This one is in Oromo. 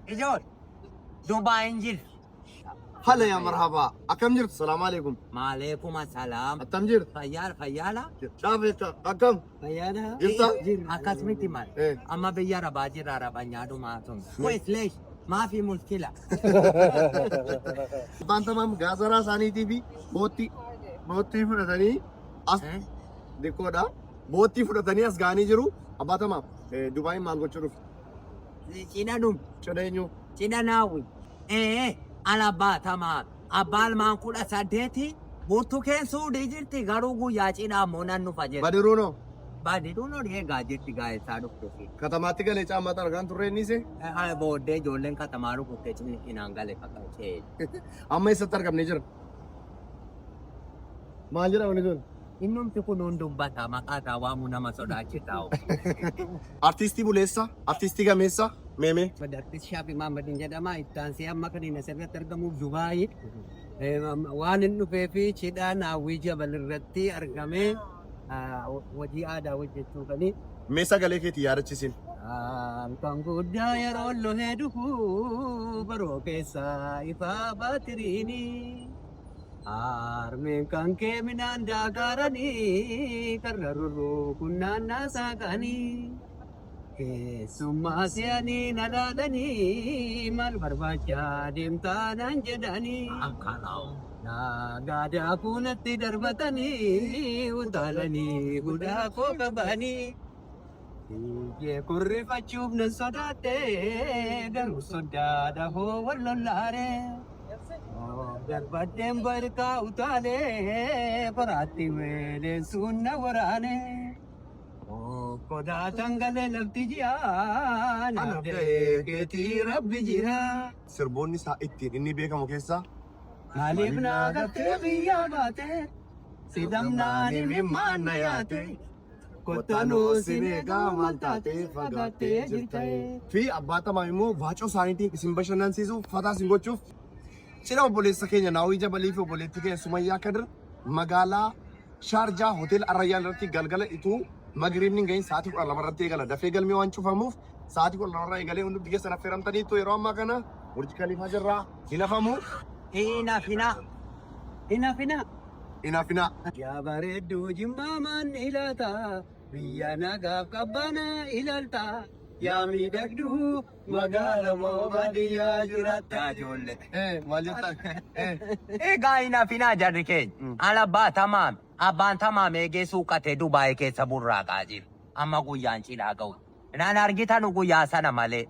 Ijool Dubaayin jirti. Hala yaa marhabaa. Akkam jirtu? Salaamu alaikum. Maaleykum salaam. Attam jirtu? Fayyaala fayyaala. Dhaafetta akkam? Fayyaadha. Jirta? Akkas miti mal. Amma biyya arabaa jirra arabanyaa dhumaa tun. Wait leesh maafi muskila. Abbaan tamaam gaazaraa isaaniitii fi boottii boottii fudhatanii as diqqoodha. Boottii fudhatanii as ga'anii jiru. Abbaa tamaam Dubaayin maal gochuu dhufte? Cidha dhum. Cidha eenyu? Cidha naawwi. Ee ala abbaa tamaam. Abbaa ilmaan 18 burtukeen suudii jirti garuu guyyaa cidhaa immoo nan dhufa jetti. Badiruunoo? Badiruun horii eegaa jirti gaa'essaa dhuftufi. Katamaatti galee caammaa xaragaan turre inni isee? Booddee ijoolleen katamaa rukuttee cinaan gale fakkaatee. Amma eessatti argamnee jira? Maal jedhama inni sun? Innumti kun hun dubbata maqaa isaa waamuu nama sodaachisa. Artiistii buleessa, artiistii gameessa, meemee. Artiist Shaafii Mahammadin jedhama. Itti aansee amma kan inni asirratti argamuuf Dubaayi. Waan hin dhufee fi cidha Naawwii Jabal irratti argamee hojii aadaa hojjechuufani. Mee sagalee keetiin yaadachiisiin. Halkan guddaa yeroo lohee dhufu baroo keessaa ifaa baatiriini. Harmeen kan kee midhaan daakaaranii karra rurrukunnaan naasaaqanii. Keessummaa si'anii na laalanii maal barbaachaa deemtaa naan jedhanii. Naagaa daakuu natti darbatanii utaalanii gudhaa koo qabanii. Fiigee kurrifachuuf nan sodaadhe garuu soddaadha hoo wal lollaare. Darbadheen barkaa utaalee qoraatti weeleen sun na waraane. Qodaatan galee lafti ji'a naaf da'ee keetii rabbi jira. Sirboonni isaa ittiin inni beekamu keessaa Maaliif naa gattee biyyaa baate si dhabnaan imimmaan na yaate. Kottanuu sin eegaa maal taatee fagaattee jirta. Fi abbaa tamaam immoo baacoo isaaniitiin isin bashannansiisuuf fataa isin gochuuf cidha obboleessa keenya Naawwii Jabalii fi obboleettii keenya Sumayyaa Kadir magaalaa Shaarjaa Hoteela Arrayyaan irratti galgala ituu magriibni hin gahin sa'aatii 12 irratti eegala. Dafee galmee waan cufamuuf sa'aatii 12 irraa eegalee hundumti keessan affeeramtaniitu yeroo ammaa kana Burj Khaliifaa jirraa hin hafamu. Hin hafinaa. Hin hafinaa. Hin hafinaa. Yaa bareedduu jimmaa maan ilaata biyya nagaaf qabbana ilaalta yaa miidhagduu magaala moo baadiyyaa jiraatta Ijoollee. Maal jettan? Egaa hin hafinaa jarri keenya. Ala abbaa tamaam. Abbaan tamaam eegee suuqatee Dubaayii keessa burraaqaa jira. Amma guyyaan cidhaa ga'u. Naan argitanu guyyaa sana malee.